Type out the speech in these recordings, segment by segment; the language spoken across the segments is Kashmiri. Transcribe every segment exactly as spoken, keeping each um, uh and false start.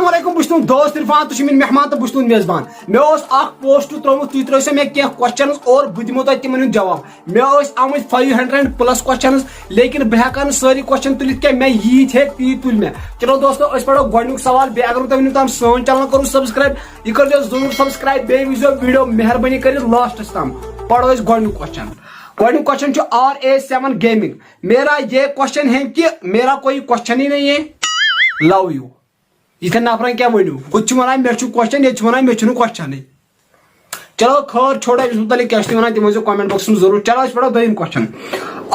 السلام علیکم، بہٕ چھُس تُہُنٛد دوست عرفان، تُہۍ چھِو میٲنۍ مہمان تہٕ بہٕ چھُس تُہُنٛد میزبان۔ مےٚ اوس اکھ پوسٹ ترٛوومُت، تُہۍ ترٲیِو سا مےٚ کینٛہہ questions اور بہٕ دِمو تۄہہِ تِمن ہُنٛد جواب۔ مےٚ ٲسۍ آمٕتۍ five hundred plus questions، لیکن بہٕ ہٮ۪کہٕ نہٕ سٲری question تُلِتھ کینٛہہ، مےٚ ییٖتۍ ہیٚکۍ تیٖتۍ تُلۍ مےٚ۔ چلو دوستو، أسۍ پرو گۄڈٕنیُک سوال۔ بیٚیہِ اگر نہٕ تۄہہِ وٕنیُک تام سٲنۍ channel کوٚروٕ subscribe، یہِ کٔرۍزیو ضروٗر subscribe، بیٚیہِ وٕچھزیو video، مہربٲنی کٔرِتھ lastس تام۔ پرو أسۍ گۄڈٕنیُک question۔ گۄڈٕنیُک question چھُ R A seven Gaming۔ میرا یہ question ہے کہ میرا کوئی question ہی نہیں ہے۔ Love you۔ یِتھٮ۪ن نفرن کیٛاہ ؤنِو؟ ہُتہِ چھِ وَنان مےٚ چھُ question، ییٚتہِ چھِ وَنان مےٚ چھُنہٕ questionٕے۔ چلو خٲر، چھوڑو أمِس مُتعلِق کیٛاہ چھِ تِم وَنان، تِمو چھِ comment boxس منٛز ضروٗر۔ چلو أسۍ پَرو دوٚیِم question۔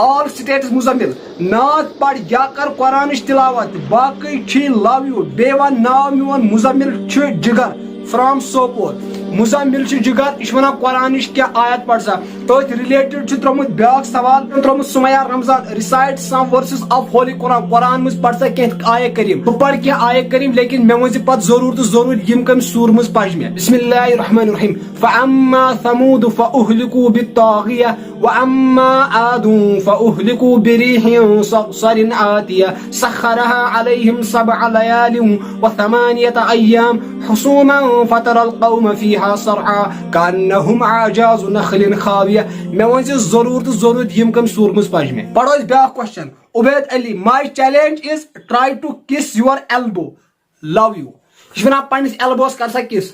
All status مُزمِل، نعت پَر یا کر قرآنٕچ تِلاوت، باقٕے چھی love you، بیٚیہِ وَن ناو میون مُزمِل چھُ جِگر from سوپور۔ مُزمِل چھُ جِگر، یہِ چھُ وَنان قرآنٕچ کیٛاہ آیت پَر سا۔ تٔتھۍ related چھُ ترٛوومُت بیٛاکھ سوال، ترٛوومُت Sumaya Ramzan, recite some verses of Holy Quran، قرآن منٛز پَر سا کینٛہہ آیہِ کریم۔ بہٕ پَرٕ کینٛہہ آیہِ کریم، لیکن مےٚ ؤنۍ زِ پَتہٕ ضروٗر تہٕ ضروٗر یِم کٔمۍ سوٗرٕ منٛز پَجہِ مےٚ۔ بسم اللہ الرحمن الرحیم۔ فَأَمَّا ثَمُودُ فَأُهْلِكُوا بِالطَّاغِيَةِ، وَأَمَّا عَادٌ فَأُهْلِكُوا بِرِيحٍ صَرْصَرٍ عَاتِيَةٍ سَخَّرَهَا عَلَيْهِمْ سَبْعَ لَيَالٍ وَثَمَانِيَةَ أَيَّامٍ حُسُومًا فَتَرَى الْقَوْمَ فِيهَا صَرْعَىٰ كَأَنَّهُمْ أَعْجَازُ نَخْلٍ خَاوِيَةٍ۔ مےٚ ؤنۍ زِ ضروٗر تہٕ ضروٗر یِم کٔمۍ سوٗرٕ منٛز پَجہِ مےٚ۔ پَرو أسۍ بیٛاکھ question۔ Ubaid Ali, my challenge is try to kiss your elbow۔ Love you۔ یہِ چھُ وَنان پنٛنِس elbowس کر سا kiss۔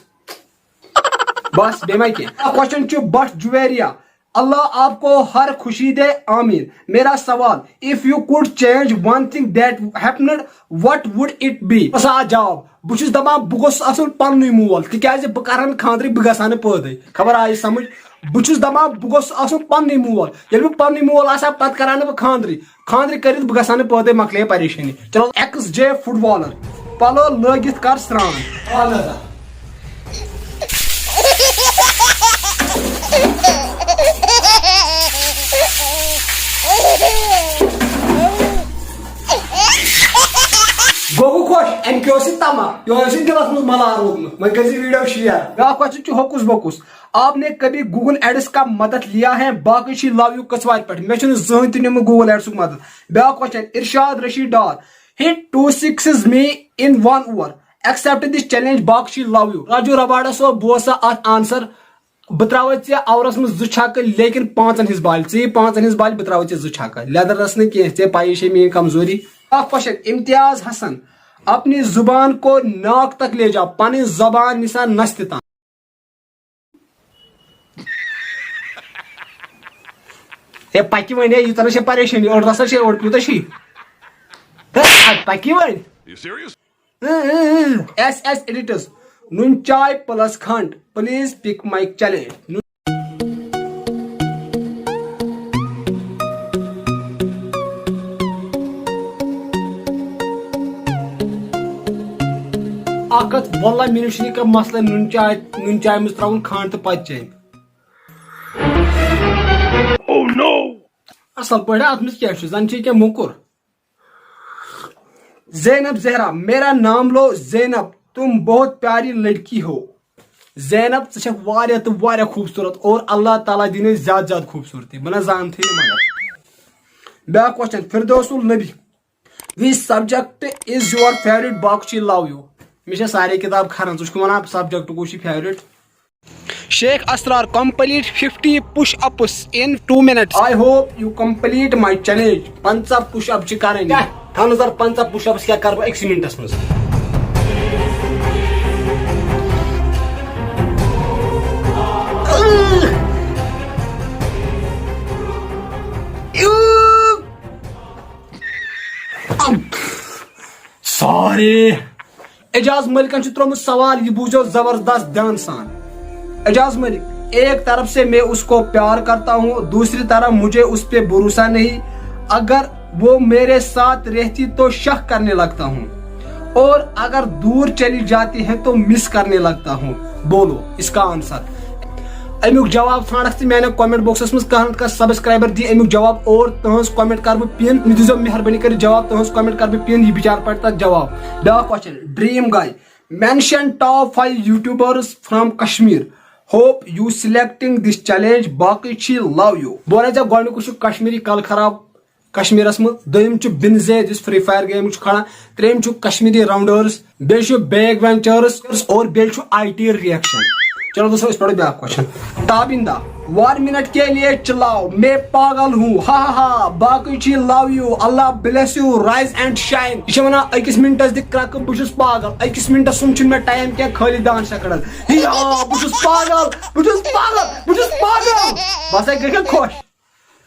بس، بیٚیہِ ما کینٛہہ؟ Question چھُ بٹ جویریا۔ اللہ آپ کو ہر خوشی دے، آمین۔ میرا سوال، if you could change one thing that happened, what would it be؟ بس آ جواب، بہٕ چھُس دَپان بہٕ گوٚژھُس آسُن پنٛنُے مول، تِکیٛازِ بہٕ کَرٕ ہا نہٕ خانٛدرٕے، بہٕ گژھٕ ہا نہٕ پٲدَے۔ خبر آیہِ سَمٕجھ؟ بہٕ چھُس دَپان بہٕ گوٚژھُس آسُن پنٛنُے مول۔ ییٚلہِ بہٕ پنٛنُے مول آسہٕ ہا، پَتہٕ کَرٕ ہا نہٕ بہٕ خانٛدرٕے۔ خانٛدرٕ کٔرِتھ بہٕ گژھٕ ہا نہٕ پٲدَے، مۄکلے پریشٲنی۔ چلو، ایکس جے فٹ بالر، پَلو لٲگِتھ کر سرٛان۔ گوٚو خۄش، اَمہِ کہِ اوس یہِ تَما، یہِ اوس یہِ دِلَس منٛز مَلار روٗدمُت۔ وۄنۍ کٔرۍ زِ video share۔ بیٛاکھ question چھُ ہوکُس پوکُس۔ آپ نے کبھی گوگل ایڈس کا مدد لیا ہے؟ باقٕے چھِ love you کٔژوارِ پٮ۪ٹھ۔ مےٚ چھُنہٕ زٕہٕنۍ تہِ نیوٗمُت گوگل ایڈسُک مدد۔ بیٛاکھ question، Irshad Rashid Dar, hit two sixes me in one over، accept this challenge، باقٕے چھِ love you۔ راجو رباڈا صٲب، بوز سا اَتھ answer۔ بہٕ ترٛاوَے ژےٚ اورَس منٛز زٕ چھکہٕ، لیکن پانٛژَن ہِنٛز بالہِ۔ ژےٚ یہِ پانٛژَن ہِنٛز بالہِ، بہٕ ترٛاوَے ژےٚ زٕ چھکہٕ۔ لیدرَس نہٕ کینٛہہ، ژےٚ پَیی چھے میٛٲنۍ کمزوری۔ اَکھ question، امتیاز حسن، اپنی زبان کو ناک تک لے جاؤ، پنٕنۍ زبان نِسا نستہِ تام۔ ہے پکہِ وۄنۍ، ہے یوٗتاہ نہ چھے پریشٲنی، اوٚڑ رژھا چھے، اوٚڑ کوٗتاہ چھے؟ ہے پکہِ وۄنۍ۔ You serious؟ S S Editors، نُن چاے plus کھنٛڈ، please pick my challenge۔ اکھ کتھ، واللہ مےٚ نِش چھُنہٕ یہِ کانٛہہ مسلہٕ نُن چاے، نُن چاے منٛز ترٛاوُن کھنٛڈ تہٕ پتہٕ چیٚنۍ۔ Oh no! اصل پٲٹھۍ، اتھ منٛز کیٛاہ چھُ؟ زن چھُ یہِ کینٛہہ موٚکُر۔ زینب زہرا، میرا نام لو زینب، تم بہت پیاری لڑکی ہو۔ زینب، ژٕ چھکھ واریاہ تہٕ واریاہ خوٗبصوٗرت، اور اللہ تعالیٰ دِنَے زیادٕ زیادٕ خوٗبصوٗرتی۔ بہٕ نہ زانتھٕے نہٕ مگر۔ بیٛاکھ question، Firdous un-Nabi, which subject is your favorite؟ باقٕے چھِ love you۔ مےٚ چھےٚ سارے کِتاب کھران، ژٕ چھُکھ وَنان subject کُس چھُے favorite؟ Sheikh Israr, complete fifty push ups in two minutes۔ I hope you complete my challenge۔ پنٛژاہ push up چھِ کرٕنۍ۔ کیٛاہ؟ تھاو نظر، پنٛژاہ push ups کیٛاہ کرٕ بہٕ أکسٕے منٹس منٛز؟ Sorry۔ اعجاز ملکن چھُ ترٛوومُت سوال، یہِ بوٗزِو زبردست دھیان سان۔ اعجاز ملک، ایک طرف سے میں اس کو پیار کرتا ہوں، دوسری طرف مجھے اس پہ بھروسہ نہیں۔ اگر وہ میرے ساتھ رہتی تو شک کرنے لگتا ہوں، اور اگر دور چلی جاتی ہے تو مس کرنے لگتا ہوں۔ بولو اس کا آنسر۔ امیُک جواب ژھانڈکھ ژٕ میانٮ۪ن comment boxس منٛز، کانٛہہ نتہٕ کانٛہہ subscriber دی امیُک جواب، اور تُہنٛز comment کرٕ بہٕ pin۔ مےٚ دیٖزیو مہربٲنی کٔرِتھ جواب، تُہنٛز comment کرٕ بہٕ pin، یہِ بِچار پرِ تتھ جواب۔ بیٛاکھ question، Dream Guy، mention top five YouTubers from Kashmir۔ Hope you selecting this challenge۔ باقٕے چھِ love you۔ بہٕ وَنَے ژےٚ گۄڈٕنیُکُے چھُ کشمیٖری کل خراب۔ کشمیرس منٛز۔ دوٚیِم چھُ بن زید، یُس فری فایر گیم چھُ کھالان۔ ترٛیٚیِم چھُ کشمیری راؤنڈٲرٕس، بیٚیہِ چھُ بیک وینچٲرٕس اور بیٚیہِ چھُ آئی ٹی رِیکشن۔ چلو دوستو، أسۍ پرو بیٛاکھ کوسچن۔ تابندہ، ون منٹ کے لیے چلاؤ، میں پاگل ہوں، ہا ہا ہا، باقی چی love you، اللہ bless you، rise and shine۔ یہِ چھِ ونان أکِس منٹس دِ کرٛکہٕ، بہٕ چھُس پاگل، أکِس منٹس سُم چھُنہٕ مےٚ ٹایم کینٛہہ، خٲلی دَہَن سیکنڈن۔ ہی آ، بہٕ چھُس پاگل، بہٕ چھُس پاگل، بہٕ چھُس پاگل۔ بہٕ ہسا گٔے خۄش۔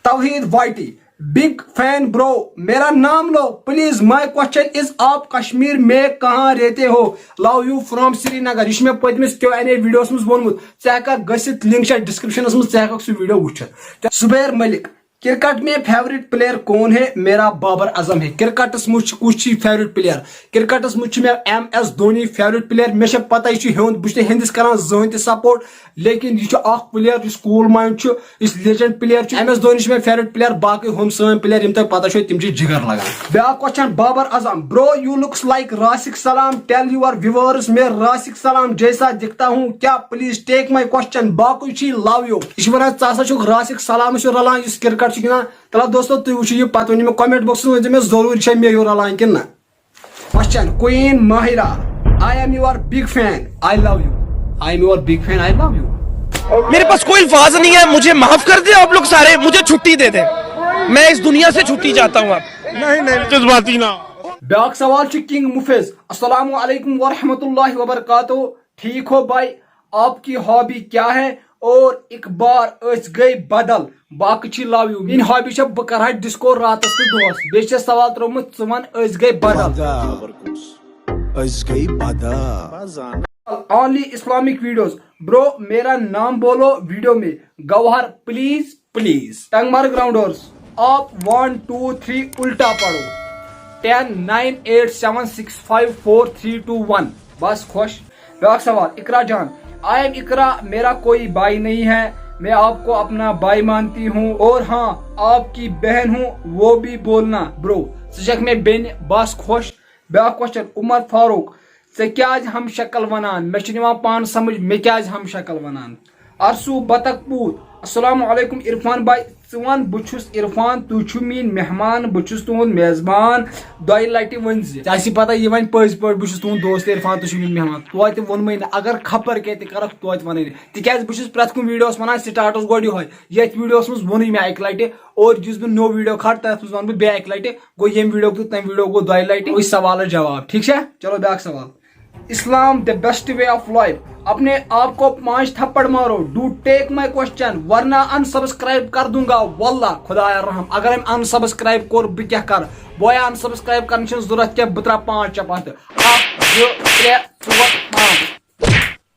توحید واٹی، big fan bro، میرا نام لو پلیز، my question is آپ کشمیر میں کہاں رہتے ہو؟ Love you from Srinagar. یہِ چھُ مےٚ پٔتمِس کیو این اے ویڈیوس منٛز ووٚنمُت۔ ژٕ ہٮ۪ککھ گٔژھِتھ، لنک چھےٚ ڈسکرپشنس منٛز، ژٕ ہٮ۪ککھ سُہ ویڈیو وٕچھِتھ۔ زبیر ملک، کرکٹ میں فیورٹ پلیئر کون ہے؟ میرا بابر اعظم ہے۔ کرکٹس منٛز چھُ، کُس چھُے فیورٹ پلیئر؟ کرکٹس منٛز چھُ مےٚ M S Dhoni favourite player. مےٚ چھےٚ پتہ یہِ چھُ ہیوٚنٛد، بہٕ چھُس نہٕ ہیٚنٛدِس کران زٕہٕنۍ تہِ سپورٹ، لیکن یہِ چھُ اکھ پلیئر یُس cool mind چھُ، یُس legend player چھُ۔ ایم ایس دھونی چھُ مےٚ فیورٹ پلیئر، باقٕے ہُم سٲنۍ پلیئر یِم تۄہہِ پتہ چھو، تِم چھِ جگر لگان۔ بیٛاکھ question, Babar Azam, bro you looks like راسک سلام، tell your viewers میں راسک سلام جیسا دکھتا ہوں کیا؟ Please take my question۔ باقٕے چھُے love you۔ یہِ چھُ ونان، ژٕ ہسا چھُکھ راسک سلامس ہیوٚر رلان یُس کرکٹ چھُ گِنٛدان۔ تلہٕ دوستو، تُہۍ وٕچھِو یہِ پتہٕ ؤنِو مےٚ comment boxس منٛز، ؤنۍ زیو مےٚ ضروٗر، یہِ چھا مےٚ ہیوٚر رلان کِنہٕ نہ۔ Question, queen Mahira, I am your big fan, I love you। I am your big fan, I love you۔ میرے پاس کوئی الفاظ نہیں ہے، مجھے معاف کر دیں آپ لوگ سارے، مجھے چھٹی دے دیں، میں اس دنیا سے چھٹی چاہتا ہوں۔ آپ نہیں نہیں جذباتی نہ۔ بیٛاکھ سوال چھُ کنگ مفیض، السلام علیکم ورحمۃ اللہ وبرکاتہ، ٹھیک ہو بھائی؟ آپ کی ہابی کیا ہے اور ایک بار أسۍ گٔے بدل، باقٕے چھِ love you۔ میٲنۍ ہابی چھےٚ بہٕ کرٕ ہا ڈسکو راتس تہٕ دۄہس۔ بیٚیہِ چھےٚ سوال ترٛوومُت، ژٕ وَن أسۍ گٔے بدل۔ أسۍ گٔے بدل۔ Only Islamic videos۔ Bro میرا نام بولو ویڈیو میں۔ گوہر پلیز پلیز۔ ٹنگ مارگ راؤنڈرس، آپ ون ٹو تھری الٹا پڑھو۔ Ten nine eight seven six five four three two one. بس خوش۔ بیٛاکھ سوال، اقرا جان، I am اقرا، میرا کوئی بھائی نہیں ہے، میں آپ کو اپنا بھائی مانتی ہوں، اور ہاں، آپ کی بہن ہوں، وہ بھی بولنا۔ برو، ژٕ چھکھ مےٚ بیٚنہِ، بس خوش۔ بیٛاکھ کوسچن، عمر فاروق، ژےٚ کیٛازِ ہم شکل ونان؟ مےٚ چھُنہٕ یِوان پانہٕ سمجھ، مےٚ کیٛازِ ہم شکل ونان؟ ارسو بطخ پوٗت، السلام علیکم عرفان بھائی، ژٕ وَن، بہٕ چھُس عرفان، تُہۍ چھِو میٲنۍ مہمان، بہٕ چھُس تُہُنٛد میزبان، دۄیہِ لٹہِ ؤنۍ زِ۔ ژےٚ آسی پتہ، یہِ وَنہِ پٔزۍ پٲٹھۍ، بہٕ چھُس تُہُنٛد دوست عرفان، تُہۍ چھِو میٲنۍ مہمان۔ توتہِ ووٚنمَے نہٕ، اگر خبر کیٛاہ تہِ کَرَکھ، توتہِ وَنَے نہٕ، تِکیٛازِ بہٕ چھُس پرٛٮ۪تھ کُنہِ ویٖڈیوَس وَنان، سٹاٹَس گۄڈٕ یِہوٚے، ییٚتھۍ ویٖڈیوَس منٛز ووٚنُے مےٚ اَکہِ لٹہِ، اور یُس بہٕ نوٚو ویٖڈیو کھالہٕ، تَتھ منٛز وَنہٕ بہٕ بیٚیہِ اَکہِ لٹہِ، گوٚو ییٚمہِ ویٖڈیو تہٕ تَمہِ ویٖڈیو گوٚو دۄیہِ لٹہِ، یہِ سوالَس جواب، ٹھیٖک چھا؟ چلو بیٛاکھ سوال۔ اسلام the best way of life۔ اپنے آپ کو پانچ تھپڑ مارو، do take my question ورنہ انسبسکرائب کر دوں گا، واللہ خدایا رحم، اگر ہم انسبسکرائب کوٚر بہٕ کیٛاہ کرٕ؟ بویا انسبسکرائب کرنٕچ چھنہٕ ضروٗرت کینٛہہ، بہٕ ترٛاوٕ پانٛژھ چپاتہٕ، اکھ، زٕ، ترٛےٚ، ژور، پانٛژھ۔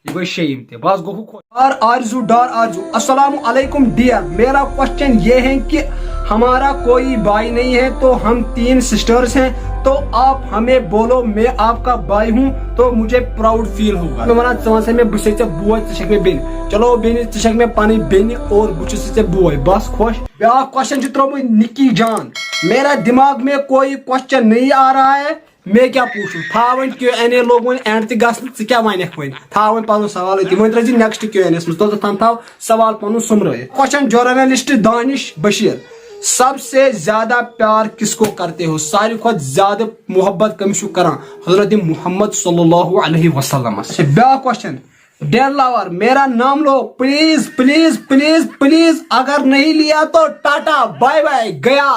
یہِ گوٚو شیٚیِم تہِ، بس گوٚو ہُہ خۄش۔ ڈار آرزو، ڈار آرزو، السلام علیکم ڈیئر، میرا کوسچن یہ ہے کہ ہمارا کوئی بھائی نہیں ہے تو ہم تین سسٹرز ہیں، تو آپ ہمیں بولو میں آپ کا بھائی ہوں تو مجھے پراؤڈ فیل ہوگا۔ مےٚ ونان، ژٕ وَن سا مےٚ، بہٕ چھُسے ژےٚ بوے، ژٕ چھَکھ مےٚ بیٚنہِ۔ چلو بیٚنہِ، ژٕ چھَکھ مےٚ پَنٕنۍ بیٚنہِ اور بہٕ چھُسے ژےٚ بوے، بس خۄش۔ بیٛاکھ کوسچن چھُ ترٛوومُت نِکی جان، میرا دماغ میں کوئی کوسچن نہیں آ رہا ہے، میں کیا پوچھوں؟ تھاو وۄنۍ کیو این اے لوگ وۄنۍ اینڈ تہِ گژھنہٕ، ژٕ کیٛاہ وَنکھ وۄنۍ؟ تھاو وۄنۍ پَنُن سوال أتی، وۄنۍ ترٛٲیزِ نیکسٹ کیو این اے یَس منٛز، توٚتَتھ تام تھاو سوال پَنُن سوٚمرٲیِتھ۔ کوسچن، جرنلسٹ دانش بشیر، سب سے زیادہ پیار کس کو کرتے ہو؟ ساروی کھۄتہٕ زیادٕ محبت کٔمِس چھُ کران؟ حضرت محمد صلی اللہ علیہ وسلمس۔ اچھا، بیٛاکھ کوسچن، ڈیڈ لور، میرا نام لو پلیز پلیز پلیز پلیز، اگر نہیں لیا تو ٹاٹا بائے بائے گیا۔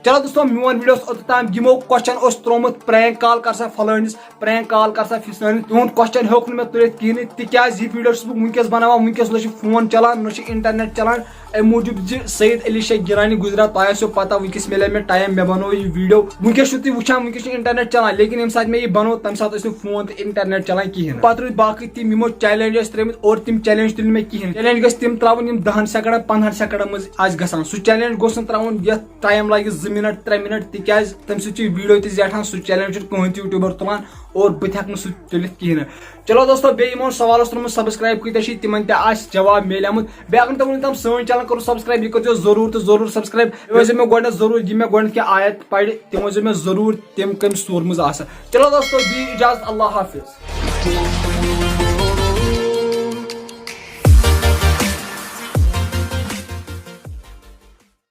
چلو دوستو، میون ویڈیو اوس اوٚتتھ تام۔ یِمو کوسچن اوس ترٛوومُت، پرینک کال کر سا فلٲنِس، پرینک کال کر سا فِستٲنِس۔ تِہُنٛد کوسچن ہیوٚک نہٕ مےٚ تُلِتھ کِہیٖنۍ، تِکیازِ یہِ ویڈیو چھُس بہٕ وٕنکیٚس بناوان، وٕنکیٚس لٔج فون چلان، نہ چھُ انٹرنیٹ چلان، امہِ موٗجوٗب زِ سید علی شاہ گیٖلانی گُزریو۔ تۄہہِ آسیو پتہ، وٕنکیٚس مِلیو مےٚ ٹایم، مےٚ بنوو یہِ ویڈیو۔ وٕنکیٚس چھُو تُہۍ وٕچھان، وٕنکیٚس چھُنہٕ انٹرنیٹ چلان، لیکن ییٚمہِ ساتہٕ مےٚ یہِ بنوو، تمہِ ساتہٕ ٲسۍ نہٕ فون تہٕ انٹرنیٹ چلان کِہیٖنۍ۔ پتہٕ روٗدۍ باقٕے تِم، یِمو چیلنج ٲسۍ ترٲومٕتۍ اور تِم چیلنج تُلۍ نہٕ مےٚ کِہیٖنۍ۔ چیلنج گٔژھۍ تِم ترٛاوٕنۍ، یِم دَہن سیکنڈن، پنٛدہن سیکنڈن منٛز آسہِ گژھان۔ سُہ چیلنج گوٚژھ نہٕ ترٛاوُن یتھ ٹایم لگہِ زٕ منٹ، ترٛےٚ منٹ، تِکیازِ تمہِ سۭتۍ چھُ ویڈیو تہِ زیٹھان۔ سُہ چیلنج چھُنہٕ کٕہٕنۍ تہِ یوٗٹیوبر تُلان اور بہٕ تہِ ہٮ۪کہٕ نہٕ سُہ تُلِتھ کِہیٖنۍ نہٕ۔ چلو دوستو، بیٚیہِ یِمو سوالس ترٛوومُت سبسکرایب کۭتیاہ چھِ، تِمن تہِ آسہِ جواب میلیومُت۔ بیٚیہِ اگر نہٕ تۄہہِ وُنیُک تام سٲنۍ چینل کوٚروٕ سبسکرایب، یہِ کٔرۍزیو ضروٗر تہٕ ضروٗر سبسکرایب۔ بیٚیہِ ؤنۍزیو مےٚ گۄڈٕنٮ۪تھ ضروٗر، یہِ مےٚ گۄڈٕنٮ۪تھ کینٛہہ آیت پرِ، تِم ؤنۍزیو مےٚ ضروٗر تِم کٔمۍ سوٗرمٕژ آسن۔ چلو دوستو، دِیِو اجازت، اللہ حافظ۔